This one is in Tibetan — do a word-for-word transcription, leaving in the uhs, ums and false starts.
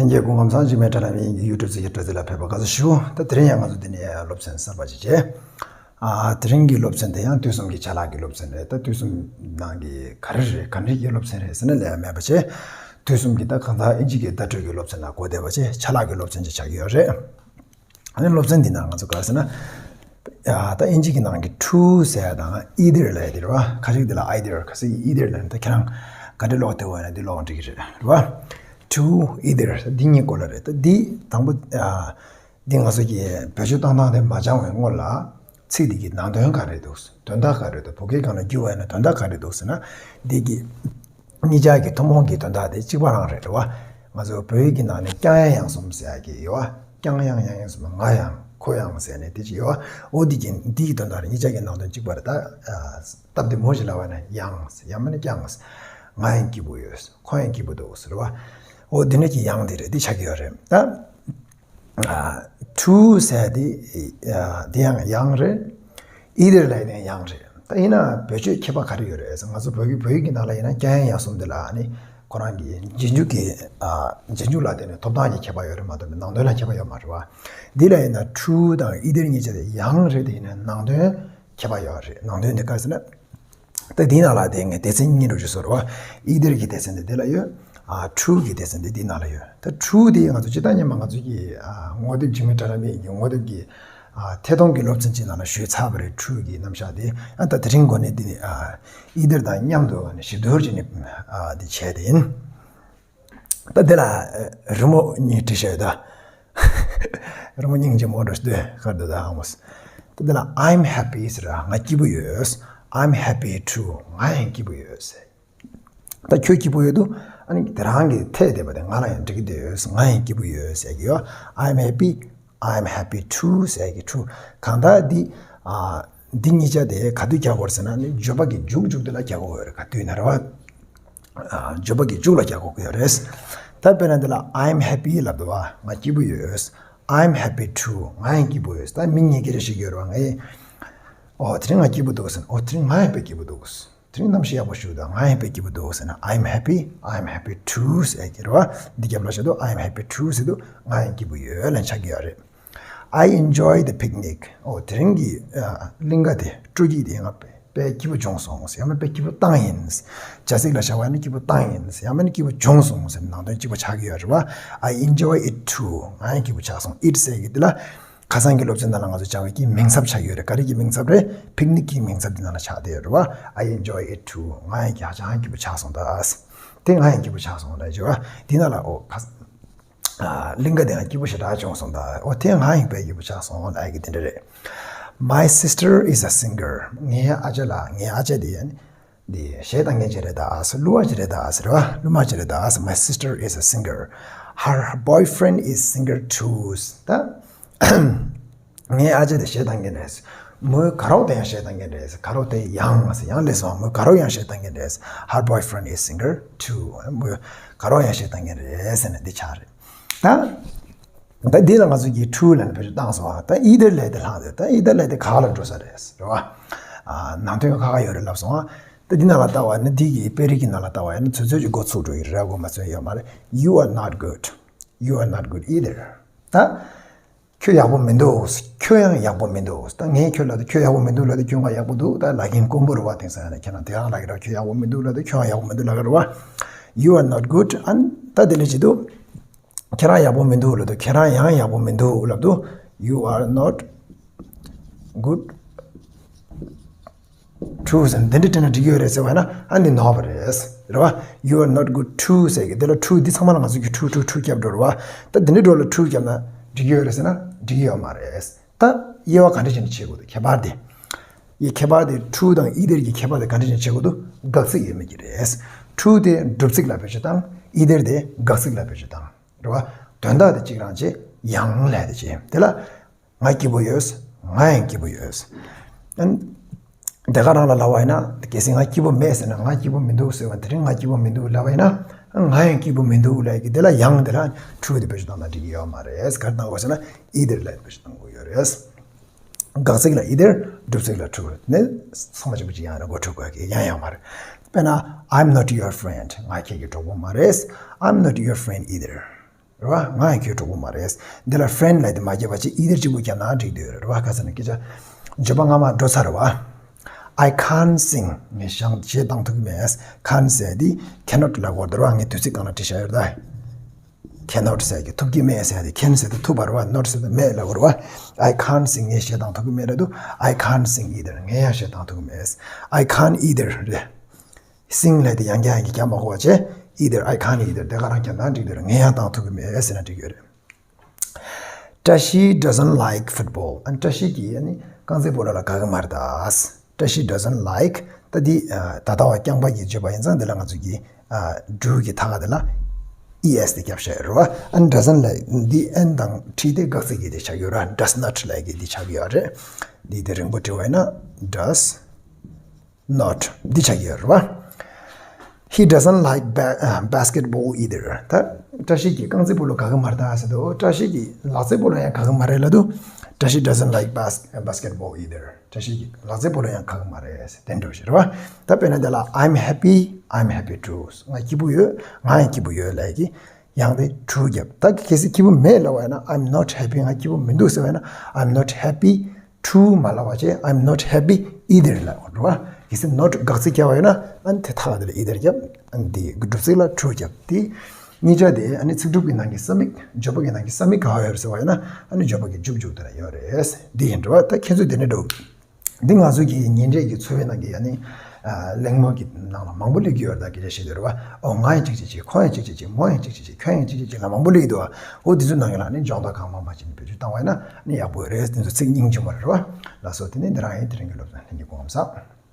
ལྷན་རྒྱས་སྐུ་ཁམས་བཟང་། འཇིགས་མེད་དྲ་ལམ་ཡིན་གྱི་ཡུ་ཊུབ་གཟིགས་མཁན་བཀྲ་ཤིས་ལགས་ཕེབས་པ་དགའ་བསུ་ཞུ། ད་དེ་རིང་ཡང་ང་ཚོ་འདི་ནས་སློབ་ཚན་གསར་པ་ཅིག་བྱས། ཨ། དེ་རིང་གི་སློབ་ཚན་དེ་ཡང་དུས་གསུམ་གྱི་ཆ་ལག་གི་སློབ་ཚན་རེད། ད་དུས་གསུམ་ནང་གི་ག་རེ་རེད། ག་འདྲ་གི་སློབ་ཚན་རེད་ཟེར་ན་ལས་མེད་པ་བྱས། དུས་གསུམ་གྱི་ད་གང་ལྟར་ཨིན་ཇི་གི་བརྡ་སྤྲོད་ཀྱི་སློབ་ཚན་ལ་གོ་བསྡད་པ་བྱས། ཆ་ལག་གི་སློབ་ཚན་ཅིག་ཆགས་ཀྱི་ཡོད་རེད། ཨ་ནི་སློབ་ཚན་འདི་ནང་ང་ཚོ་ག་རེ་ཟེར་ན། ཨ། ད་ཨིན་ཇི་གི་ནང་གི་ཊུ་ཟེར་ཡ་དང་ཨི་དར་ལབ་ཡ་དེ་རེད་བ། ཁ་ཅིག་དེ་ལ་ཨའི་དར། ཁ་ཅིག་ཨི་དར་ལབ་ནས། ད་ཁྱེད་རང་ག་འདྲ་ཀློག་བདེ་བོ་ཡོད་ན་འདི་ཀློག་འགྲིག་གི་རེད། རེད་བ། ཊུ་ཨི་དར། འདི་གཉིས་སྐོར་ལ་རེད། ད་འདི་དང་པོ། ཨ། འདི་ང་ཚོ་གིས་བེད་སྤྱོད་བཏང་སྟངས་དེ་མ་སྦྱང་བའི་སྔོན་ལ། ཚིག་འདི་གི་ནང་དོན་ག་རེ་འདུག་དོན་དག་ག་རེ་འདུག་བོད་སྐད་སྒང་ལ་བསྒྱུར་བ་ཡིན་ན་དོན་དག་ག་རེ་འདུག་ཟེར་ན། འདི་གི་གཉིས་ཆ་གི་ཐུན་མོང་གི་དོན་དག་དེ་གཅིག་པ་རང་རེད། རེད་བ། ང་ཚོ་བོད་ཡིག་གི་ནང་ནས་ཀྱང་ཡང་ཡང་གསུམ་ཟེར་ཡ་གི་ཡོད་བ། ཀྱང་ཡང་ཡང་ཡང་གསུམ། ང་ཡང་ཁོ་ཡང་ཟེར་ནས་དེ་ཅིག་ཡོད་བ། འོ་འདི་གི་འདི་གི་དོན་དག་རེད། གཉིས་ཆ་གི་ནང་དོན་གཅིག་པ་རེད། ད། ཨ། སྟབས་བདེ་མོ་ཞིག་ལབ་པ་ན་ཡང་ཟེར། ཡང་མིན་ན་ཀྱང་ཟེར། ང་ཡང་སྐྱིད་པོ་ཡོད། ཁོ་ཡང་སྐྱིད་པོ་འདུག་ཟེར་བ། འོ་འདི་འདྲ་གི་ཡང་དེ་རེད། འདི་ཆགས་ཀྱི་ཡོད་རེད། ད། ཨ། ཊུ་ཟེར་དེ། ཨ། དེ་ཡང་ཡང་རེད། ཨི་དར་ལབ་ཡ་དེ་ཡང་ཡང་རེད། ད་ཡིན་ན་བེད་སྤྱོད་ཁྱད་པར་ག་རེ་ཡོད་རེད་ཟེར། ང་ཚོ་བོད་ཡིག་བོད་ཡིག་གི་ནང་ལ་ཡིན་ན་ཀྱང་ཡང་ཡང་གསུམ་དེ་ལ་ནི་ཁོ་རང་གི་རྗེས་འཇུག་གི། ཨ། རྗེས་འཇུག་ལ་བརྟེན་ནས་ཐོབ་ཐང་གི་ཁྱད་པར་ཡོད་རེད་མ་གཏོགས་ནང་དོན་ལ་ཁྱད་པར་ཡོད་མ་རེད་བ། འདི་ལ་ཡིན་ན་ཊུ་དང་ཨི་དར་གཉིས་ཆ་དེ་ཡང་རེད། དེ་ཡིན་ན་ནང་དོན་ཁྱད་པར་ཡོད་རེད། ནང་དོན་དེ་ག་རེ་ཟེར་ན། ད་འདིའི་ནང་ལ་དེ་ངས་སྡེ་ཚན་གཉིས་འགྲོ་རྒྱུ་བཟོས་རེད་བ། ཨི་དར་གྱི་སྡེ་ཚན་དེ་འདི་ལ་ཡོད། ཨ། ཊུ་གི་སྡེ་ཚན་དེ་འདིའི་ནང་ལ་ཡོད། ད་ཊུ་དེ་ང་ཚོ་སྤྱིར་བཏང་སྔོན་མ་ང་ཚོ་གི། ཨ། ངོ་དེབ་འཇིགས་མེད་དྲ་ལམ་ཡིན་གྱི་ངོ་དེབ་ཀྱི། ཨ། ཐད་གཏོང་གི་སློབ་ཚན་གཅིག་ནང་ལ་ཞུས་ཚར་བ་རེད། ཊུ་གི་རྣམ་གཞག་དེ། ཨ། ད་དེ་རིང་འགོ་ནས་འདི་ནས། ཨ། ཨི་དར་དང་མཉམ་དུ་ཞིབ་བསྡུར་བྱས་ནས། ཨ། འདི་བྱས་ཏེ་ཡིན། ད་འདི་ལ། ཨ། རི་མོ་གཉིས་བྲིས་བཞག་ཡོད་ད། རི་མོ་སྙིང་རྗེ་མོ་འདྲ་ཞིག་འདུག་ག་རེ་འདུག་ད་ཧང་མོ་སི། ད་འདི་ལ་I'm happy ཟེར་ར། ང་སྐྱིད་པོ་ཡོད། I'm happy too. ང་ཡང་སྐྱིད་པོ་ཡོད་ཟེར། ད་ཁྱོད་སྐྱིད་པོ་ཡོད་དུས། ཨ་ནི་དེ་རང་གི་འཐད་བསྡད་པ་དེ་ང་ལ་ཡང་འགྲིག་གི་འདུག་ང་ཡང་སྐྱིད་པོ་ཡོད་ཟེར་གྱི་ཡོད། I'm happy. I'm happy too ཟེར་གྱི་ཊུ། གང་ལྟར་འདི། ཨ། འདི་གཉིས་ཆ་དེ་ག་དུས་རྒྱག་དགོས་རེད་ཟེར་ན། ནི་བརྗོད་པ་གི་མཇུག་མཇུག་དེ་ལ་རྒྱག་དགོས་ཡོད་རེད། ག་དུས་ན་རེད་བ། ཨ། བརྗོད་པ་གི་མཇུག་ལ་རྒྱག་དགོས་ཀྱི་ཡོད་རེད། ད་དཔེར་ན་འདི་ལ་I'm happy ལབ་འདུག་བ། ང་སྐྱིད་པོ་ཡོད། I'm happy too. ང་ཡང་སྐྱིད་པོ་ཡོད། ད་མི་གཉིས་ཀྱི་རེ་ཞིག་ཡོད་རེད་བ། ངས། ཨོ། དེ་རིང་ང་སྐྱིད་པོ་འདུག་ཟེར་ན། ཨོ། དེ་རིང་ང་ཡང་དཔེ་སྐྱིད་པོ་འདུག་དེ་རིང་གནམ་གཤིས་ཡག་པོ་ཞིག་འདུག་ང་ཡང་དཔེ་སྐྱིད་པོ་འདུག་ཟེར་ན། I'm happy. I'm happy too ཟེར་གྱི་རེད་བ། འདི་རྒྱབ་ལ་བཞག་དུས་I'm happy too ཟེར་དུས་ང་ཡང་སྐྱིད་པོ་ཡོད་ལབ་ཆགས་ཀྱི་ཡོད་རེད། I enjoy the picnic. ཨོ། དེ་རིང་གི། ཨ། གླིང་ག་དེ། སྤྲོ་སྐྱིད་དེ་ང་དཔེ་དཔེ་སྐྱིད་པོ་བྱུང་སོང་ཟེར། ཡང་ན་དཔེ་སྐྱིད་པོ་བཏང་ཡིན། བྱ་ཚིག་ལ་བཞག་པ་ཡིན་ན་སྐྱིད་པོ་བཏང་ཡིན་ཟེར། ཡང་མིན་ན་སྐྱིད་པོ་བྱུང་སོང་ཟེར། ནང་དོན་གཅིག་པ་ཆགས་ཀྱི་ཡོད་རེད་བ། I enjoy it too. ང་ཡང་སྐྱིད་པོ་ཆགས་སོང་། it ཟེར་གྱི་འདི་ལ། ཁ་སང་གི་སློབ་ཚན་ནང་ལ་ང་ཚོ་སྦྱངས་པའི་གི་མིང་ཚབ་ཆགས་ཡོད་རེད། ག་རེ་གི་མིང་ཚབ་རེད། པིག་ནིག་གི་མིང་ཚབ་འདི་ནང་ལ་ཆགས་བསྡད་ཡོད་རེད་བ། I enjoy it too. ང་ཡང་ཧ་ཅང་སྐྱིད་པོ་ཆགས་སོང་ད། དེ་ང་ཡང་སྐྱིད་པོ་ཆགས་སོང་ལབ་བྱས་བ། འདི་ནང་ལ། ཨོ། ཁ། ཨ། གླིང་ག་དེ་ཡང་སྐྱིད་པོ་ཞེ་དྲག་བྱུང་སོང་ད། ཨོ། དེ་ང་ཡང་དཔེ་སྐྱིད་པོ་ཆགས་སོང་ལབ་ཡ་གི་དེ་འདྲ་རེད། My sister is a singer. ངའི་ཨ་ཅག་ལགས། ངའི་ཨ་ཅག་དེ་ཡང་། འདི་གཞས་བཏང་མཁན་ཅིག་རེད་ད་ཟེར། གླུ་བ་ཅིག་རེད་ད་ཟེར་བ། གླུ་མ་ཅིག་རེད་ད་ཟེར། My sister is a singer. Her boyfriend is singer too. ད་ངའི་ཨ་ཅག་དེ་གཞས་བཏང་མཁན་རེད། མོའི་དགའ་རོགས་དེ་ཡང་གཞས་བཏང་མཁན་རེད། དགའ་རོགས་དེ་ཡང་ཟེར། ཡང་ལས་སོང་། མོའི་དགའ་རོགས་ཡང་གཞས་བཏང་མཁན་རེད། Her boyfriend is singer too. མོའི་དགའ་རོགས་ཡང་གཞས་བཏང་མཁན་རེད་ཟེར་ནས་འདི་ཆགས་རེད་ད། ད་འདི་ལ་ང་ཚོ་གིས་ཊུ་ལབ་ནས་བེད་སྤྱོད་བཏང་སོང་བ། ད་ཨི་དར་ལབ་དེ་ལྷག་དེ། ད་ཨི་དར་ལབ་དེ་ག་ལ་འགྲོ་ས་རེད། རེད་བ། ཨ། ནང་དོན་ཁག་ཁག་ཡོད་རེད་ལབ་སོང་བ། ད་འདི་ནང་ལ་ལྟ་བ་ཡིན་ན། འདི་གི་དཔེ་རིས་ཀྱི་ནང་ལ་ལྟ་བ་ཡིན་ན་ཚོད་ཚོད་ཀྱི་འགོ་ཚུགས་འགྲོ་ཡི་རེད། འགོ་མ་ཚུགས་ཡོད་མ་རེད། You are not good. You are not good either. ད་ཁྱོད་ཡག་པོ་མི་འདུག་ཁྱོད་ཡང་ཡག་པོ་མི་འདུག་ད་ངས་ཁྱོད་ལབ་དུས་ཁྱོད་ཡག་པོ་མི་འདུག་ལབ་དུས་ཁྱོད་ང་ཡག་པོ་འདུག་ད་ལབ་མཁན་དཀོན་པོ་རེད་བ། དེང་སང་ཡང་ན་ཁྱེད་རང་དེ་ཡང་ལབ་ཀྱི་རེད། ཁྱོད་ཡག་པོ་མི་འདུག་ལབ་དུས་ཁྱོད་ཡང་ཡག་པོ་མི་འདུག་ལབ་ཀྱི་རེད་བ། You are not good. ཨ་ནི་ད་དེ་ལས་བྱེད་དུས། ཁྱེད་རང་ཡག་པོ་མི་འདུག་ལབ་དུས། ཁྱེད་རང་ཡང་ཡག་པོ་མི་འདུག་ལབ་དུས། You are not good too ཟེར་ནས་འདི་འདྲ་བྲིས་ན་འགྲིག་གི་ཡོད་རེད་ཟེར་བ་ཡིན་ན། ཨ་ནི་ནོར་བ་རེད། རེད་བ། You are not good too ཟེར་གི། འདི་ལ་ཊུ། འདི་ཚང་མ་ལ་ང་ཚོ་གིས་ཊུ་ཊུ་ཊུ་བརྒྱབ་འགྲོ་རེད་བ། ད་འདི་འདྲའི་འགྲོ་ལ་ཊུ་བརྒྱབ་ན་འགྲིག་གི་ཡོད་རེད་ཟེར་ན་འགྲིག་གི་ཡོད་མ་རེད། ད་དབྱེ་བ་ག་འདྲ་བྱས་ནས་ཕྱེ་དགོས་འདུག་ཁྱད་པར་དེ། ཡི་ཁྱད་པར་དེ་ཊུ་དང་ཨི་དར་གྱི་ཁྱད་པར་དེ་ག་འདྲ་བྱས་ནས་ཕྱེ་དགོས་འདུག་དགག་ཚིག་ཡོད་མེད་ཀྱི་རེད། ཊུ་དེ་སྒྲུབ་ཚིག་ལ་བེད་སྤྱོད་བཏང་། ཨི་དར་དེ་དགག་ཚིག་ལ་བེད་སྤྱོད་བཏང་། རེད་བ། དོན་དག་དེ་གཅིག་རང་བྱས། ཡང་ལབ་དེ་བྱས། དེ་ལ། ང་སྐྱིད་པོ་ཡོད། ང་ཡང་སྐྱིད་པོ་ཡོད། ཨ་ནི། དེ་ག་རང་ལ་ལབ་པ་ཡིན་ན། གལ་སྲིད་ང་སྐྱིད་པོ་མེད་ཟེར་ན། ང་སྐྱིད་པོ་མི་འདུག་ཟེར་བ། དེ་རིང་ང་སྐྱིད་པོ་མི་འདུག་ལབ་པ་ཡིན་ན། ང་ཡང་སྐྱིད་པོ་མི་འདུག་ལབ་ཀྱི། དེ་ལ་ཡང་དེ་ལ་ཊུ་དེ་བེད་སྤྱོད་བཏང་ན་འགྲིག་གི་ཡོད་མ་རེད། ག་རེ་བཏང་དགོས་ཟེར་ན། ཨི་དར་ལ་བེད་སྤྱོད་བཏང་དགོས་ཡོད་རེད། དགག་ཚིག་ལ་ཨི་དར། སྒྲུབ་ཚིག་ལ་ཊུ་ནི་ཚང་མ་གཅིག་པ་གཅིག་རྐྱང་རེད། འགོ་ཁྲིད་དགོས་ཀྱི་ཡང་ཡང་མ་རེད། དཔེར་ན། I'm not your friend. ང་ཁྱེད་ཀྱི་གྲོགས་པོ་མ་རེད། I'm not your friend either. རེད་བ། ང་ཡང་ཁྱོད་གྲོགས་པོ་མ་རེད། འདི་ལ་friend་ལབ་དེ་མ་བརྒྱབ་པ་ཅིག་either གཅིག་པུ་བརྒྱབ་ན་འགྲིག་འདུག་རེད་བ། ག་ཟེར་ན་སྐད་ཆ་བརྗོད་པ་སྔ་མ་འགྲོ་ཚར་རེད་བ། I can't sing. ངས་ཞང་གཞས་བཏང་ཐུབ་ཀྱི་མེད། can't ཟེར་དེ་cannot ལབ་དགོས་རེད་བ། ངས་དུས་ཚིགས་སྒང་ལ་བྲིས་བཞག་ཡོད་ད། cannot ཟེར་གྱི་ཐུབ་ཀྱི་མེད་ཟེར་དེ། can ཟེར་དེ་ཐུབ་པ་རེད་བ། not ཟེར་དེ་མེད་ལབ་དགོས་རེད་བ། I can't sing. ངས་གཞས་བཏང་ཐུབ་ཀྱི་མེད་ལབ་དུས། I can't sing either. ངས་ཡང་གཞས་བཏང་ཐུབ་ཀྱི་མེད། I can't either རེད། sing ལབ་དེ་ཡང་བསྐྱར་ཡང་བསྐྱར་རྒྱབ་མ་དགོས་པ་བྱས། either, I can't either. དེ་ག་རང་རྒྱབ་ན་འགྲིག་འདུག་རེད། ངས་ཡང་བཏང་ཐུབ་ཀྱི་མེད་ཟེར་ན་འགྲིག་གི་རེད། བཀྲ་ཤིས་doesn't like football. ཨ་ནི་བཀྲ་ཤིས་ཀྱིས་ཨ་ནི་རྐང་རྩེད་སྤོ་ལོ་ལ་དགའ་གི་མ་རེད་ད། བཀྲ་ཤིས་doesn't like. ད་འདི་ད་ལྟ་བ་རྐྱང་པ་གིས་བརྗོད་པ་ཡིན་ཙང་འདི་ལ་ང་ཚོ་གིས་do གི་མཐའ་ཁ་དེ་ལ་es དེ་བརྒྱབ་བཞག་ཡོད་རེད་བ། ཨ་ནི་doesn't like འདི་n དང་ཁྲིད་དེ་དགག་ཚིག་གི་དེ་ཆགས་ཡོད་རེད། does not like གི་དེ་ཆགས་ཡོད་རེད། འདི་དེ་རིང་པོ་བྲིས་པ་ཡིན་ན་does not འདི་ཆགས་ཡོད་རེད་བ། He doesn't like ba- uh, basketball either. ད་བཀྲ་ཤིས་ཀྱིས་རྐང་རྩེད་སྤོ་ལོ་དགའ་གི་མ་རེད་ད་ཟེར་དུས། བཀྲ་ཤིས་ཀྱིས་ལག་རྩེད་སྤོ་ལོ་ཡང་དགའ་གི་མ་རེད་ལབ་དུས། བཀྲ་ཤིས་doesn't like bas- basketball either. བཀྲ་ཤིས་ཀྱིས་ལག་རྩེད་སྤོ་ལོ་ཡང་དགའ་གི་མ་རེད་ཟེར་དེ་འདྲ་ཞིག་རེད་བ། ད་དཔེར་ན་དེ་ལ་I'm happy, I'm happy too. ང་སྐྱིད་པོ་ཡོད། ང་ཡང་སྐྱིད་པོ་ཡོད་ལབ་ཀྱི། ཡང་དེ་true བརྒྱབ། ད་གལ་སྲིད་སྐྱིད་པོ་མེད་ལབ་པ་ཡིན་ན། I'm not happy. ང་སྐྱིད་པོ་མི་འདུག་ཟེར་བ་ཡིན་ན། I'm not happy too མ་ལབ་པ་བྱས། I'm not happy either ལབ་དགོས་རེད་བ། གལ་སྲིད་not དགག་ཚིག་བརྒྱབ་པ་ཡིན་ན། ཨ་ནི་དེ་མཐའ་ཁ་དེ་ལ་either བརྒྱབ། ཨ་ནི་དེ་སྒྲུབ་ཚིག་ལ་true བརྒྱབ། དེ་གཉིས་ཆ་དེ་ཨ་ནི་ཚིག་གྲུབ་ཀྱི་ནང་གི་ས་མིག་བརྗོད་པ་གི་ནང་གི་ས་མིག་ག་པར་ཡོད་རེད་ཟེར་བ་ཡིན་ན། ཨ་ནི་བརྗོད་པ་གི་མཇུག་མཇུག་དེ་ལ་ཡོད་རེད། འདི་ཡིན་འགྲོ་བ། ད་ཁྱེད་ཚོས་དེ་ནས་འགྲོ། འདི་ང་ཚོ་གི་ཉིན་རེ་གི་འཚོ་བའི་ནང་གི་ཨ་ནི་གླེང་མོལ་གྱི་ནང་ལ་མང་པོ་སླེབས་ཀྱི་ཡོད་རེད། ད་སྐད་ཆ་བཤད་དུས་རེད་བ། ཨོ་ང་ཡང་གཅིག་བྱེད་ཅིག་ཁོ་ཡང་གཅིག་བྱེད་ཅིག་མོ་ཡང་གཅིག་བྱེད་ཅིག་ཁྱོད་ཡང་གཅིག་བྱེད་ཅིག་ལ་མང་པོ་སླེབས་ཀྱི་འདུག་བ། ཨོ་དེ་ཚོའི་ནང་ལ་ཨ་ནི་སྦྱོང་བརྡར་གང་མང་མང་བྱས་ནས་བེད་སྤྱོད་བཏང་བ་ཡིན་ན་ཨ་ནི་ཡག་པོ་རེད། དེ་ཚོ་ཚིག་སྙིང་རྗེ་མོ་རེད་བ། ལགས་སོ། དེ་ནས་འདི་རང་ཡིན། དེ་རིང་གི་སློབ་ཚན་ལྷན་རྒྱས་སྐུ་ཁམས་བཟང་།